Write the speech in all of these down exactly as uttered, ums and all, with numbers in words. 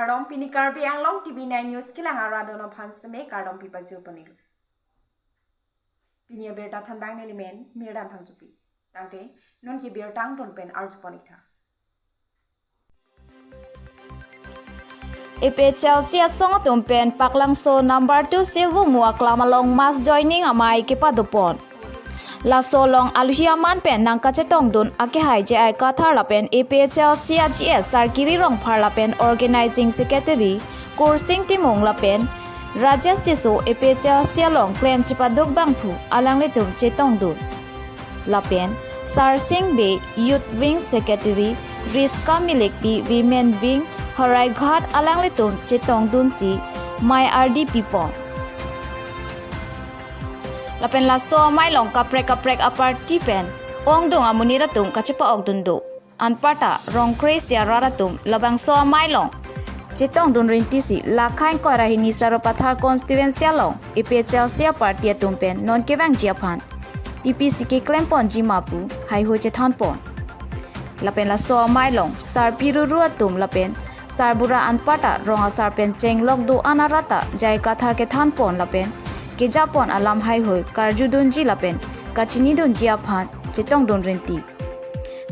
Kardom, pini Karbi Anglong T V nine News kelang arat atum aphan seme kardom pipajir ponlo. Pini abirta thanbang nelimen Mirdan Phangchopi. Tangte non ke birta angton pen arju pon-ik tha. A P H L C asong atum pen Paklangso number two Silvomu aklam along mass joining amei kepadopon. Laso along alusi aman pen nangkachetongdun akehai J I Kathar lapen A P H L C a G S Sarkiri Rongphar lapen Organizing Secretary Kursing Timung lapen Rajesh Tisso, A P H L C along klem chepaduk bangphu alanglitum chetongdun. Lapen Sarsing Bey, Youth Wing Secretary, Riska Milekpi, Women Wing, Haraighat alanglitum chetongdunsi mei ardi pipon. Lapen laso amei along kaprek kaprek aparty pen ongdung amonit atum kachepa-okdun do. Anparta Rongkre isi arat atum labangso amei along chetongdun rintisi Lakha ingkoi ra hini Sarupathar constituency along A P H L C aparty atum pen non kevangji aphan P P C keklem ponji ma pu haihui chethan pon. Lapen laso amei along sarpi ruru atum lapen sarbura anparta rong asar pen chenglok do-an arat ta J I Kathar kethan pon lapen kejapon alam haihui karjudunji lapen kachinidunji aphan chetongdun rinti.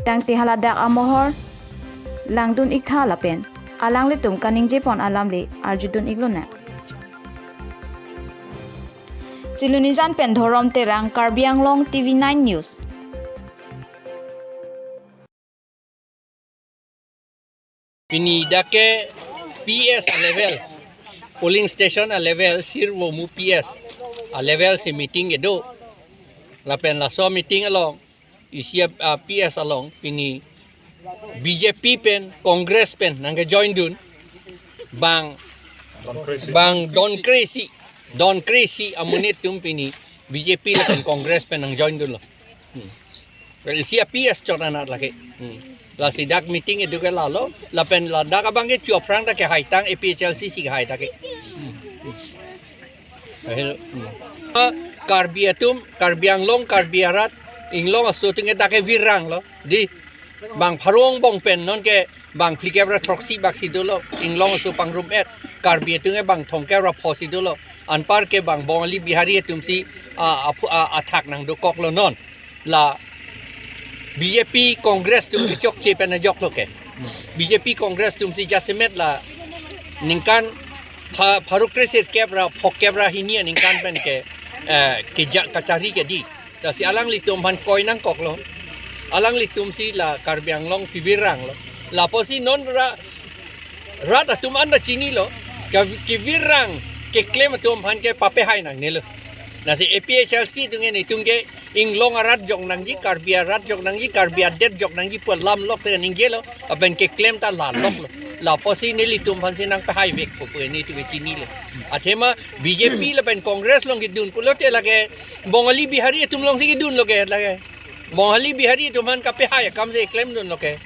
Tangte haladak amohor langdun-ik tha lapen alanglitum kaningjepon alam le arjudun-ik lonang. Silonijan pen Dhorom Terang, Karbi Anglong T V nine News. Pini dak ke P S a level, polling station a level, Silvomu P S a level si meeting kedo. Lapen laso meeting along, isi a, a, P S along, pini B J P pen, Congress pen nangkejoindun, bang, bang don kre isi, don kre isi amonit atum pini B J P lapen Congress pen nangjoindunlo. Hmm. Well, isi a P S chot anat lake. Hmm. Lasi dak meeting kedo ke lalo, lapen ladak abang ke chu aphrang ta kehaitang A P H L C si kehai ta ke. Hmm. Hmm. Ahil, hmm. Karbi atum, Karbi Anglong, Karbi arat, inglong aso atum ke dak ke viranglo. Di, bang pharo angbong pen non ke bang phlikep ra throksi bak si dolo, inglong aso pangrum-et, Karbi atum ke bang thomkep ra pho si dolo, anpar ke bang Bongali Bihari atum si, a, aphu-, a, athak nangdokoklo non. La B J P Congress atum kechokche pen ajoklo ke. B J P Congress atum si jasemet la ningkan pha-, pharo kre sirkep ra phokep ra hini aningkan pen ke, eh, keja kachari kedi. Lasi alanglitum aphan koi nangkoklo. Alanglitum si la Karbi Anglong piviranglo. Lapusi non ra rat atum anta chinilo, ke, kevirang keklem atum aphan ke papehai nangnelo. Lasi A P H L C atum ke netum ke inglong arat jok nangji, Karbi arat jok nangji, Karbi adet jok nangji pu alam lok si ningjelo, lapen keklem ta la loklo. Lapusi nelitum aphan si nangpehai vekpo pu netum ke chinilo. Athema B J P lapen Congress along kedun pulote lake Bongali Bihari atum along si kedunlo ke lake. Bongali Bihari atum aphan kapehai akam si klemdunlo ke.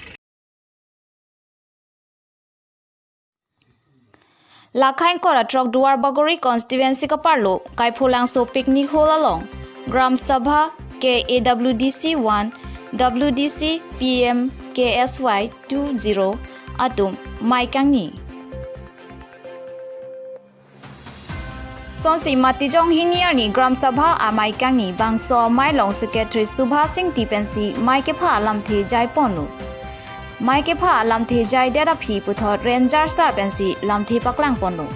Lakha ingkoi ra throk Duar Bagori constituency kaparlo Kaipholangso picnic hall along Gram Sabha K A W D C one, W D C P M K S Y two zero atum mei kangni. Sonsi Matijong hini arni Gram Sabha amei kangni bangso amei along Secretary Subhas Ingti pensi mei kepha alamthe jai ponlo. Mei kepha alamthe jaidet aphi puthot Ranger sir pensi lamthe paklang ponlo.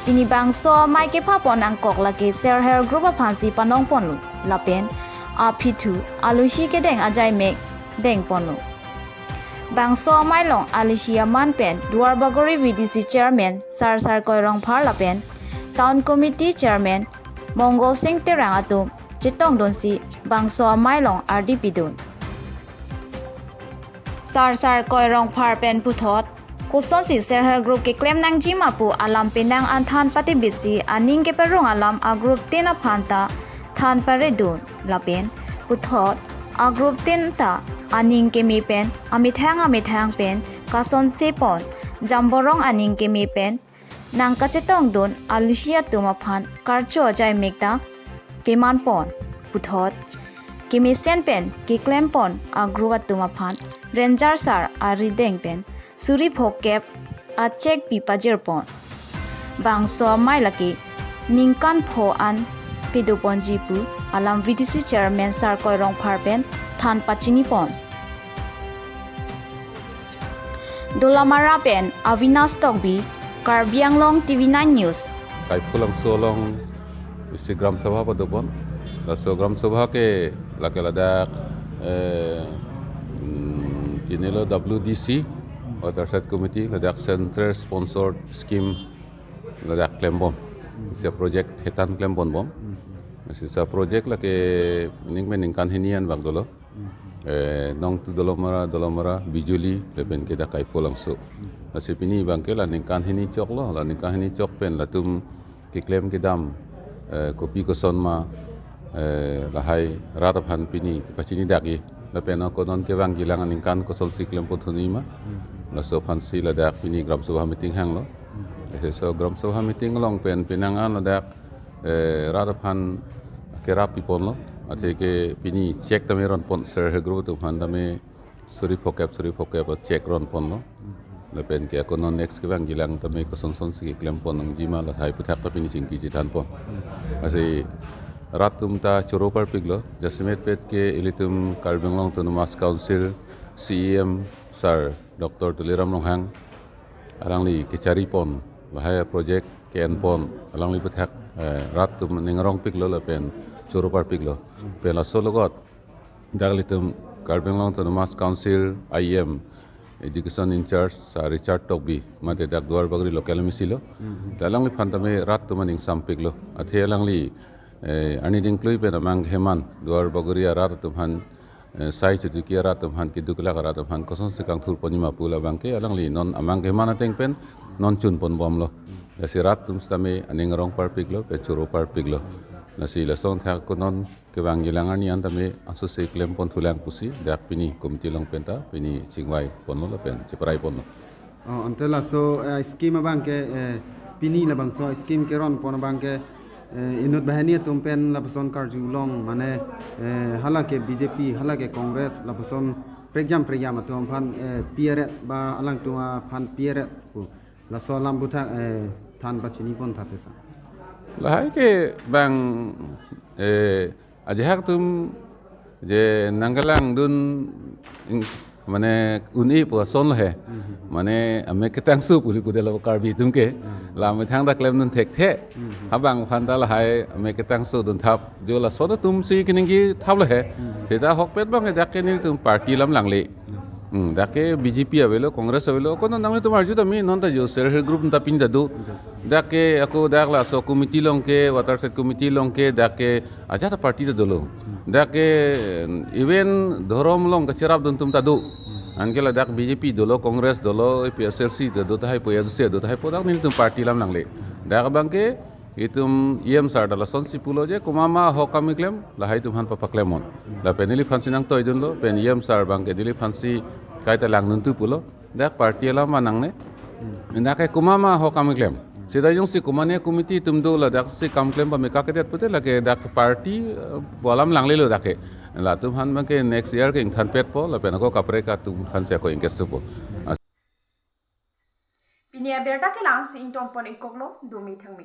Pini bangso mei kepha pon angkok lake Self Help Group aphansi panong ponlo. Lapen aphi thu alusi kedeng ajaimek deng ponlo. Bangso amei along alusi aman pen Duar Bagori V D C Chairman Sar Sarkoi Rongphar lapen Town Committee Chairman Mongol Sing Terang atum chetongdunsi bangso amei along ardi pidun. Sar Sarkoi Rongphar pen puthot kosonsi Self Help Group keklem nangji ma pu alam penang an than patibitsi aning keparong alam a group tin aphan ta than paredun lapen puthot a group tin ta aning keme pen amethang amethang pen kasonse pon jamborong aning keme pen nangkachetongdun alusi atum aphan karcho ajaimek ta keman pon puthot kemesen pen keklem pon a group atum aphan Ranger sir arideng pen suri phokep a cheque pi pajirpon. Bangso amei lake ningkan pho an pedoponji pu alam V D C chairman Sarkoi Rongphar pen than pachinipon. Dolamara pen Avinash Tokbi, Karbi Anglong T V nine News. Kaiphulangso along isi Gram Sabha padopon. Laso Gram Sabha ke lake ladak, eh, mm, pini lo W D C, Watershed Committee, ladak Central Sponsored Scheme ladak klembom. Isi project hetan klembom bom. Isi sa project lake ning pen ningkan hini an bak dolo. Eh, Nongtu Dolamara, Dolamara, Bijuli, lapen ke dak Kaiphulangso. Lasi pini abangke la ningkan hini chok lo, la ningkan hini chok pen latum keklem kedam, eh, kopi koson ma, eh, lahai rat aphan pini pachini dak-i. Lapen ako non kevangjilang aningkan kosonsi klempon thunji ma. Laso aphansi ladak pini Gram Sabha meeting hanglo. Laso Gram Sabha meeting along pen penang an ladak eh, rat aphan kerap piponlo. Atheke pini cheque tame ronpon, self help group atum aphan tame suri phokep, suri phokep cheque ronponlo. Lapen ke ako non next kevangjilang tame kosonsonsi keklempon nangji ma lahai aputhak ta pini chingki chethanpon. Lasi rat atum ta choro parpiklo, jasemet pet ke ilitum Karbi Anglong Autonomous Council C E M Sir Doctor Tuliram Ronghang alangli kecharipon, lahai project ke-enpon, alangli aputhak, eh, rat atum ning arongpiklo lapen choro parpiklo. Pen laso logot dak ilitum Karbi Anglong Autonomous Council I E M, Education in Charge, Sir Richard Tokbi, mate dak Duarbagori local M A C lo. Mhm. Dak alangliphan tame rat atum aning sampiklo. Athe alangli, eh, arni dingklui pen amang heman Duarbagori arat atum aphan, eh, sai chotiki arat atum aphan, keduk kelak arat atum aphan kosonsi kangthurponji ma pu labangke alangli non amang keman ateng pen non chunponbomlo. Lasi rat atum sitame aning arong parpiklo, pen choro parpiklo. Lasi lason thak ako non kevangjilang arni an tame ansose klempon thulang pusi dak pini committee along pen ta pini chingvaiponlo lapen cheparaiponlo. Oh, ante laso, eh, scheme abangke, eh, pini labangso scheme keronpon abangke, eh, inut banghini atum pen lapuson karjulong, mane, eh, hala ke B J P, hala ke Congress, lapuson prekjam prekjam atum aphan, eh, pi-et ba alangtum aphan pi-et pu. Laso alam aputhak, eh, than pachinipon tha tesa. Lahai ke bang, eh, ajahak atum je nangkelangdun ing-, mane un-e pu ason lo he. Mhm. Mane amek ketangso pu li pu dela Karbi atum ke. Mhm. La methang ta klemdun thekthe. Mhm. Habang aphan ta lahai amek ketangsodun thap. Jo lason atumsi keningje thaplo he. Mhm. Seta ahokpet abangke dak ke nelitum party alam langle. Mhm. Hmm, dak ke B J P avelo, Congress avelo, ako non nanglitum arju tame, non ta jo self help group ta pini ta do. Mhm. Dak ke ako dak laso committee along ke, watershed committee along ke, dak ke ajat party ta dolo. Dak ke even dhorom along kacherapdun atum ta do. Anke ladak B J P dolo, Congress dolo, A P H L C ta do tahai po, A D C do tahai po, dak nelitum party alam langle. Dak abangke itum E M sir ta lasonsi pulo je, komat ma ahok akam keklem, lahai atum aphan papaklem non. Lapen neliphansi nangtoidunlo, pen E M sir abangke neliphansi kaita langdun tu pulo. Dak party alam ma nangne. Hmm. Dak ke komat ma ahok akam keklem. Hmm. Seta jongsi komatne committee atum do, ladaksi kam klem pame kakedet pute lake dak party, eh, pu alam langlelo dak ke. Latum aphan abangke next year ke ingthanpetpo, lapen ako kaprek atum aphansi ako ingketsupo. Pini abirta ke la-ansi ingtonpon-ikoklo, dome thangme.